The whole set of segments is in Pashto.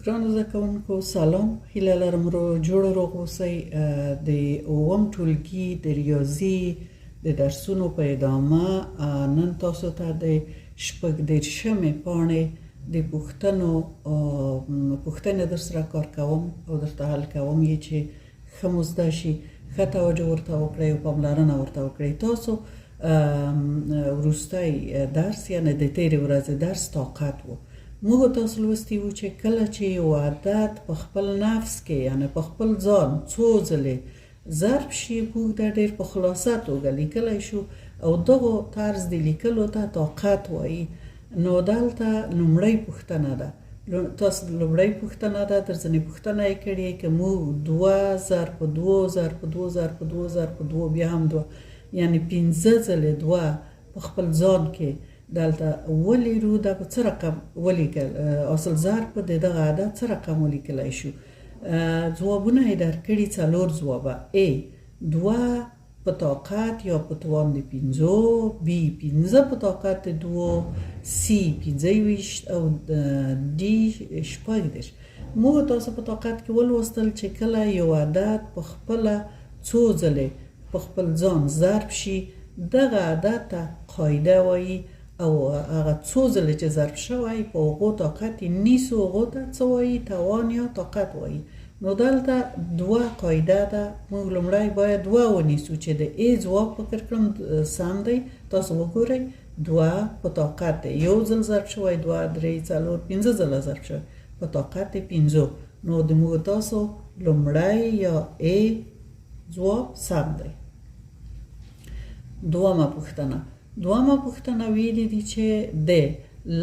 ګرانو زده کوونکو سلام، هیله لرم جوړ روغ اوسئ. د اووم ټولګي د ریاضي د درسونو په ادامه نن تاسو ته د 36مې پاڼې د پوښتنې در سره کار کوم او درته حل کوم یې چې ښه مو زده شي. ښه توجه ورته وکړئ او پاملرنه ورته وکړئ. تاسو وروستی درس، یعنې د تېرې ورځې درس، طاقت و. موږ تاسو لوستي وو چې کله چې یو عدد په خپل نفس کې، یعنې په خپل ځان، څو ځلې ضرب شي، موږ دا ډېر په خلاصه توګه لیکلی شو او دغو طرز د لیکلو ته طاقت وایي. نو دلته لومړۍ پوښتنه ده، تاسو لومړۍ پوښتنه ده، در ځنې پوښتنه یې کړې که موږ 2 ضرب 2 ضرب 2 ضرب 2 ضرب 2 بیا هم 2، یعنې 5 ځلې 2 په خپل ځان کې دلته ولیرو، دا په څه رقم ولیکل، اصل ضرب د دغه عدد څه رقم ولیکلی شو؟ ځوابونه یې درکړي، 4 ځوابه. ا 2 په طاقت یا په توان د 5، ب 5 په طاقت د 2، سی 25 او ډي 36. موږ تاسو په طاقت کې ولوستل چې کله یو عدد په خپله څو ځلې په خپل ځان ضرب شي، دغه عدد ته قاعده وایي او هغه څو ځلې چې ضرب شوی په هغو طاقت یې نیسو، هغو ته څه وایي؟ توان یا طاقت وایي. نو دلته 2 قاعده ده. موږ لومړی باید 2 ونیسو چې د ای ځواب فکر کړم سم دی. تاسو وګورئ، 2 په طاقت دی، یو ځل ضرب شوی، 2 3 4 5 ځله ضرب شوی، په طاقت دی 5. نو د موږ تاسو لومړی یا ای ځواب سم دی. دومه پوښتنه ویلي دي چې د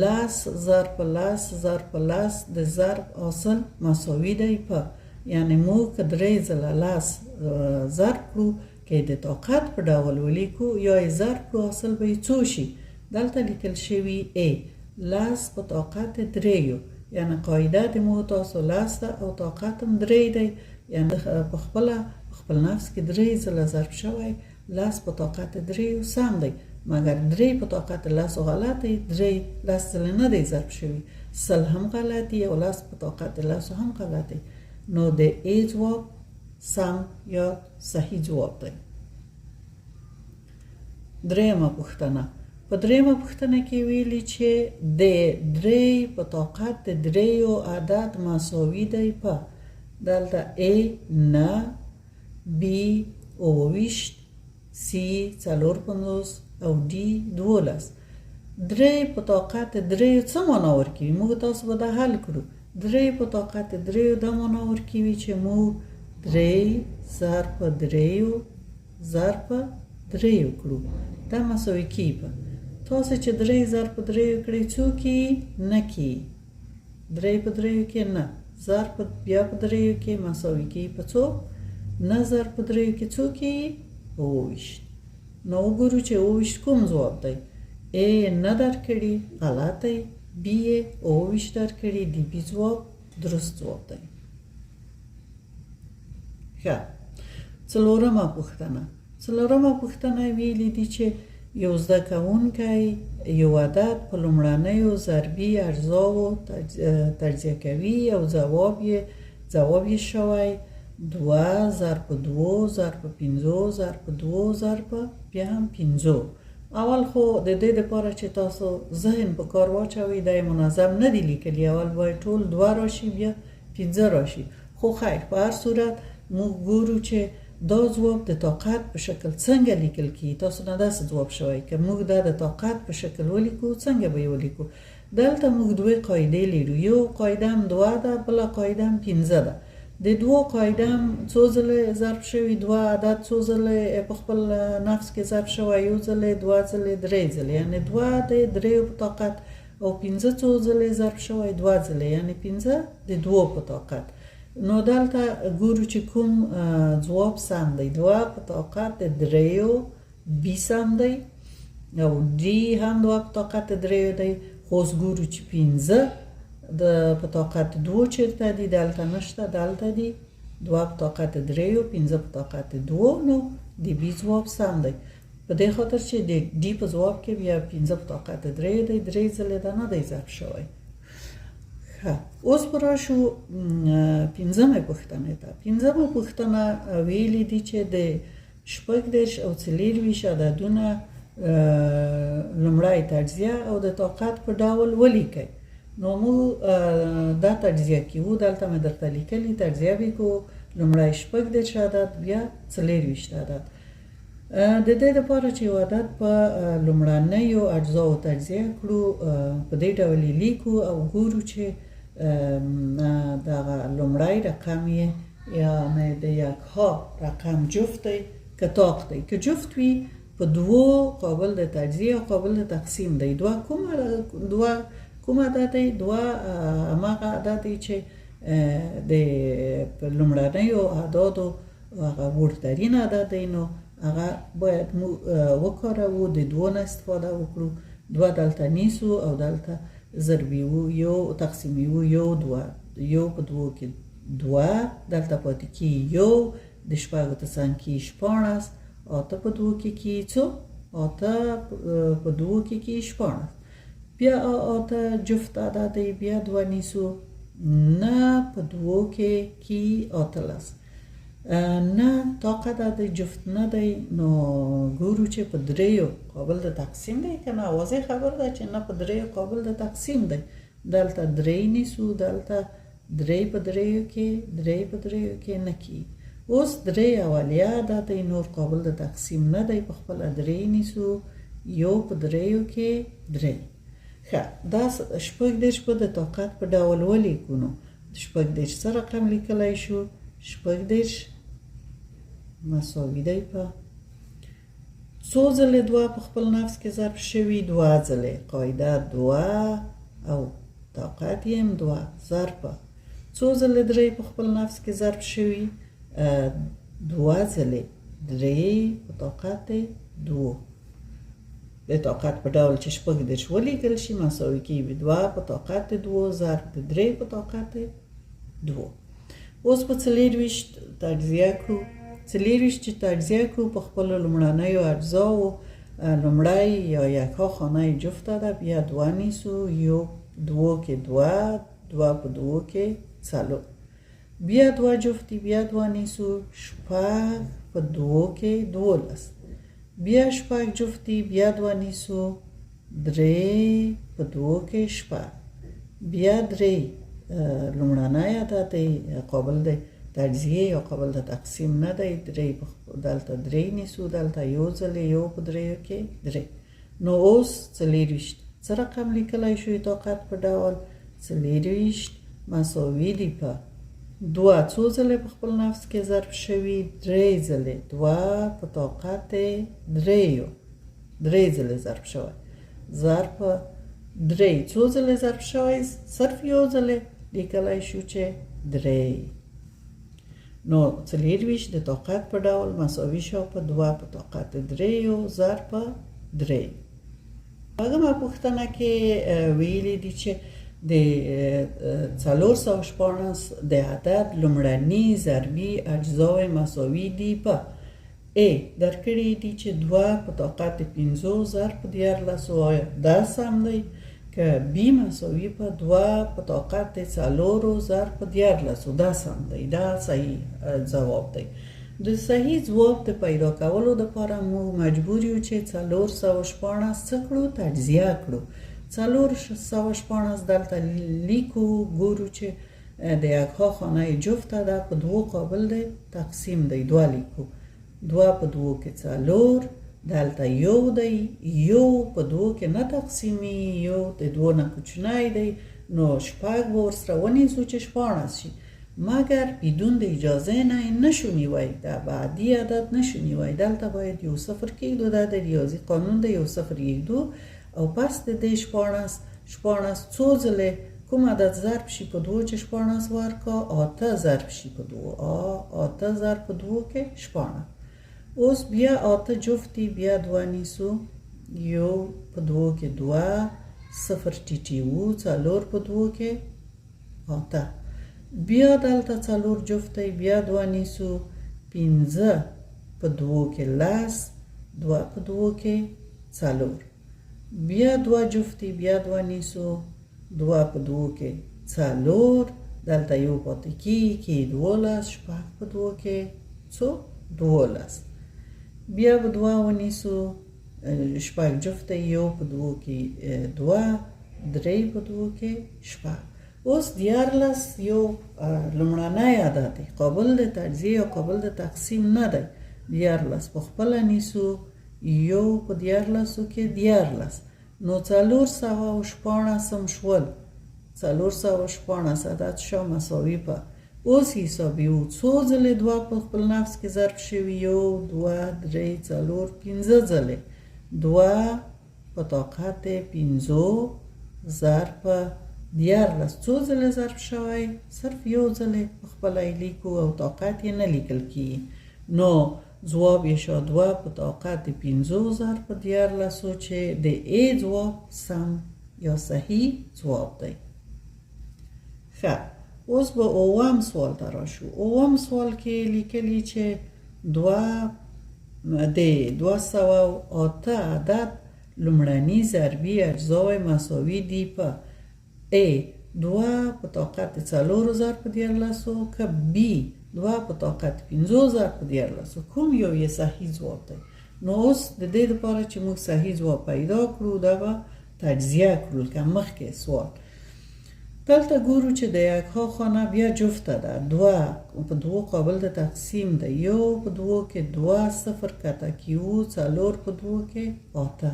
10 ضرب 10 ضرب 10 د ضرب حاصل مساوي دی په، یعنې موږ که 3 ځله 10 ضرب کړو، که د طاقت په ډول ولیکو یا یې ضرب کړو، حاصل به یې څو شي؟ دلته لیکل شوي ای 10 په طاقت 3، یعنې قاعده د موږ تاسو 10 ده او طاقت هم 3 دی، یعنې په خپل نفس کې 3 ځله ضرب شوی، 10 په طاقت 3 سم دی، مګر 3 په طاقت 10 غلط دی، 3 10 ځله نه دی ضرب شوي، 100 هم غلط دی او 10 په طاقت 10 هم غلط دی. نو د ای ځواب سم یا صحیح ځواب دی. درېیمه پوښتنه، په درېیمه پوښتنه کې ویلي چې د 3 په طاقت د 3 عدد مساوي دی په، دلته ای 9، بی 27، سی 54 او ډي 12. 3 په طاقت 3 څه معنا ورکوي؟ موږ تاسو به دا حل کړو. 3 په طاقت 3 دا معنا ورکوي چې موږ 3 ضرب 3 ضرب 3 کړو، دا مساوي کیږي په، تاسو چې 3 ضرب 3 کړئ څو کیږي؟ نه کیږي. 3 په 3 کې نه، ضرب بیا په 3 کې مساوي کیږي په څو؟ نه ضرب 3 کې څو کیږي؟ 27. نو وګورو چې 27 کوم ځواب دی. ای نه درکړي غلط دی، بی یې 27 درکړي، د بی ځواب درست ځواب دی. ښه، څلورمه پوښتنه ویلي دي چې یو زده کوونکی یو عدد په لومړنیو ضربي اجزاوو تجزیه کوي او ځواب یې شوی 2 ضرب 2 ضرب 5 ضرب 2 ضرب بیا هم 5. اول خو د دې دپاره چې تاسو ذهن په کار واچوئ، دا یې منظم نه دی لیکلي، اول باید ټول 2 راشي بیا 5 راشي، خو خیر په هر صورت موږ ګورو چې دا ځواب د طاقت په شکل څنګه لیکل کیږي. تاسو نه داسې ځواب شوی، که موږ دا د طاقت په شکل ولیکو څنګه به یې ولیکو؟ دلته موږ 2 قاعدې لرو، یو قاعده هم 2 ده، بله قاعده هم 5 ده. د 2 قاعده هم څو ځلې ضرب شوي، 2 عدد څو ځلې په خپل نفس کې ضرب شوی، 1 ځلې، 2 ځلې، 3 ځلې، یعنې 2 د 3 په طاقت او 5 څو ځلې ضرب شوی، 2 ځلې، یعنې 5 د 2 په طاقت. نو دلته ګورو چې کوم ځواب سم دی. 2 په طاقت د 3 بی سم دی او ډي هم 2 په طاقت د 3 دی، خو اوس ګورو چې 5 د په طاقت 2 چېرته دي؟ دلته نشته، دلته دي. 2 په طاقت 3، 5 په طاقت 2، نو د بی ځواب سم دی. په دې خاطر چې د ډي په ځواب کې بیا 5 په طاقت 3 دی، 3 ځلې دا نه دی ضرب شوی. ښه، اوس به راشو پنځمې پوښتنې ته. پنځمه پوښتنه ویلي دي چې د 36 او 24 عددونه لومړی تجزیه او د طاقت په ډول ولیکئ. نو موږ دا تجزیه کوو، دلته مې درته لیکلي تجزیه به کوو، لومړی 36 عدد، بیا 24 عدد. د دې لپاره چې یو عدد په لومړنیو اجزاو تجزیه کړو، په دې ډول یې لیکو او ګورو چې دغه لومړی رقم یې یعنې د یکها رقم جفت دی که طاق دی. که جفت وي په دوو قابل د تجزیه او قابل د تقسیم دی. دوه کوم، دوه کوم عدد دی؟ دوه هماغه عدد دی چې د لومړنیو اعدادو هغه وړترین عدد دی، نو هغه باید مو وکاروو، د دوو نه استفاده وکړو. دوه دلته نیسو او دلته ضربیو، یو تقسیمیو، یو دوه، یو په دوو کې دوه، دلته پاتې کیږي یو، د شپږو تر څنګ کیږي 16، اته په دوو کې کیږي څو؟ اته په دوو کې کیږي 16. بیا اته جفت عدد دی، بیا دوه نیسو، نه په دوو کې کیږي 18. نه طاق عدد دی، جفت نه دی، نو ګورو چې په دریو قابل د تقسیم دی که نه. واضح خبر ده چې نه په دریو قابل د تقسیم دی. دلته درې نیسو، دلته درې په دریو کې، درې په دریو کې نه کیږي. اوس درې اولیه عدد دی، نور قابل د تقسیم نه دی، په خپله درې نیسو، یو په دریو کې درې. ښه، دا 36 به د طاقت په ډول ولیکو. نو 36 څه رقم لیکلی شو؟ 36 مساوي دی په څو ځلې دوه په خپل نفس کې ضرب شوي؟ دوه ځلې. قاعده دوه او طاقت یې هم دوه، ضرب څو ځلې درې په خپل نفس کې ضرب شوي؟ دوه ځلې، درې په طاقت دوو. د طاقت په ډول چې 36 ولیکل شي مساوي کېږي دوه په طاقت دوو ضرب د درې په طاقت دوو. اوس په 24 تجزیه کړو. 24 چې تجزیه کړو په خپلو لومړنیو اجزاو، لومړی یا یکها خانه جفته ده، بیا دوه نیسو، یو دوو کې دوه، دوه په دوو کې څلور، بیا دوه جفتي، بیا دوه نیسو، شپږ په دوو کې 12، بیا شپږ جفتي، بیا دوه نیسو، درې په دوو کې شپږ، بیا درې لومړنی عدد دی، قابل دی تجزیه یا قابل د تقسیم نه دی، درې دلته درې نیسو، دلته یو ځلې یو په دریو کې درې. نو اوس 24 څه رقم لیکلی شو طاقت په ډول؟ 24 مساوي دی په دوه څو ځلې په خپل نفس کې ضرب شوي؟ درې ځلې، دوه په طاقت دریو، درې ځلې ضرب شوی، ضرب درې څو ځلې ضرب شوی؟ صرف یو ځلې، لیکلی شو چې درې. نو 24 د طاقت په ډول مساوي شو په دوه په طاقت دریو ضرب درې. شپږمه پوښتنه کې ویلي دي چې د 416 د عدد لومړني ضربي اجزاوې مساوي دي په ا درکړي دي چې دوه په طاقت پنځو ضرب 13، آیا دا سم دی؟ که بی مساوي په دوه په طاقت څلورو ضرب 13، دا سم دی، دا صحیح ځواب دی. د صحیح ځواب د پیدا کولو لپاره موږ مجبور یو چې 416 څه کړو؟ تجزیه کړو. 416 دلته لیکو، ګورو چې د یکها خانه جفته ده، په دوو قابل دی تقسیم دی، دوه لیکو، دوه په دوو کې څلور، دلته یو دی، یو په دوو کې نه تقسیمي، یو د دوو نه کوچنی دی، نو شپږ به ورسره ونیسو چې 16 شي، مګر بدون د اجازې نه یې نشو نیوی، دا بعدي عدد نشو نیوی، دلته باید یو صفر کېږدو، دا د ریاضي قانون دی، یو صفر کېږدو او پس د دې 16 څو ځلې کوم عدد ضرب شي په دوو چې 16 ورکا، اته ضرب شي په دوو، اته ضرب په دوو کې 16. اوس بیا اته جفتي، بیا دوه نیسو، یو په دوو کې دوه، صفر ټیټي وو، څلور په دوو کې اته، بیا دلته څلور جفتی، بیا دوه نیسو، پنځه په دوو کې لس، دوه په دوو کې څلور، بیا دوه جفتي، بیا دوه نیسو، دوه په دوو کې څلور، دلته یو پاتې کېږي، کې 12، شپږ په دوو کې څو؟ 12. بیا به دوه ونیسو، شپږ جفته، یو په دوو کې دوه، درې په دوو کې شپږ. اوس 13 یو لومړنی عدد دی، قابل د تجزیې یا قابل د تقسیم نه دی. 13 په خپله نیسو، یو په دیارلسو کې 13، نو 416 هم شول. 416 عدد شو مساوي په. اوس حسابیو څو ځلې دوه په خپل نفس کې ضرب شوي؟ یو، دوه، درې، څلور، پنځه ځلې. دوه په طاقت پنځو ضرب 13 څو ځلې ضرب شوی؟ صرف یو ځلې، په خپله یې لیکو او طاقت یې نه لیکل کېږي. نو ځواب یې شو دوه په طاقت پنځو ضرب په دیارلسو، چې د ای ځواب سم یا صحیح ځواب دی. ښه، اوس به اووم سوال ته راشو. اووم سوال کې لیکلي چې دوه د 208 عدد لومړني ضربي اجزاوې مساوي دي په A دوه په طاقت څلورو ضرب په دیارلسو که B دوه په طاقت پنځو ضرب په دیارلسو، کوم یو یې صحیح ځواب دی؟ نو اوس د دې لپاره چې موږ صحیح ځواب پیدا کړو، دا به تجزیه کړو. لکه مخکې سوال، دلته ګورو چې د یکها خانه بیا جفته ده، دوه په دوو قابل د تقسیم ده، یو په دوو کې دوه، صفر کته کیو، څلور په دوو کې اته.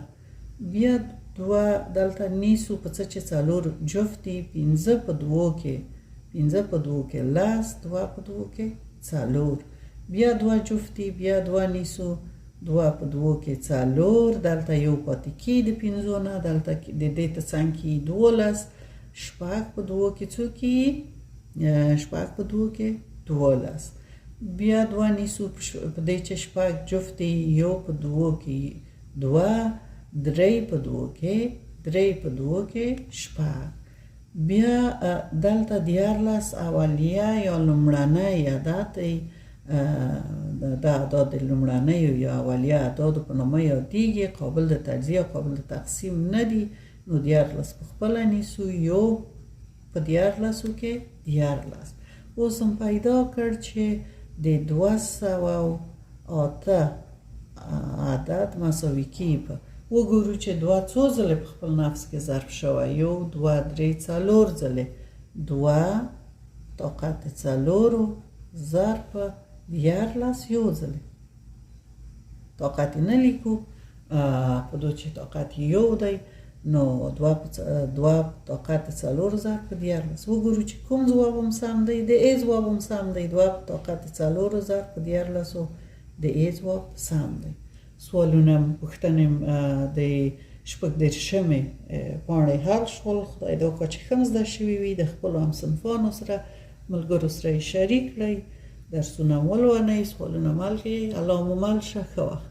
بیا دوه دلته نیسو په څه چې څلور جفت دي، پنځه په دوو کې، پنځه په دوو کې 10، دوه په دوو کې څلور. بیا دوه جفت دي، بیا دوه نیسو، دوه په دوو کې څلور، دلته یو پاتې کېږي د پنځو نه، دلته د دې تر څنګ کې 12، شپږ په دوو کې څو کېږي؟ شپږ په دوو کې 12. بیا دوه نیسو په دې چې شپږ جفت دي، یو په دوو کې دوه، درې په دوو کې، درې په دوو کې شپږ. بیا دلته 13 اولیه یا لومړنی عدد دی، دا اعداد د لومړنیو یا اولیه اعدادو په نامه یادېږي، قابل د تجزیه او قابل د تقسیم نه دي. نو 13 په خپله نیسو، یو په دیارلسو کې 13. اوس هم پیدا کړ چې د 208 عدد مساوي کېږي په. وګورو چې دوه څو ځلې په خپل نفس کې ضرب شوی؟ یو، دوه، درې، څلور ځلې. دوه طاقت څلورو ضرب 13 یو ځلې، طاقت یې نه لیکو په دو چې طاقت یو دی. نو دوه دوه طاقت څلور ضرب په 13. وګورو چې کوم ځواب هم سم دی. د ای ځواب هم سم دی، دوه په طاقت څلورو ضرب په دیارلسو، د ای ځواب سم دی. سوالونه، پوښتنې د 36مې پاڼې حل شول. خدای دې وکړه چې ښه زده شوي وي. د خپلو همصنفانو سره، ملګرو سره یې شریک کړئ. درسونه ولولئ، سوالونه حل کړئ. الله مو مل شه. ښه وخت.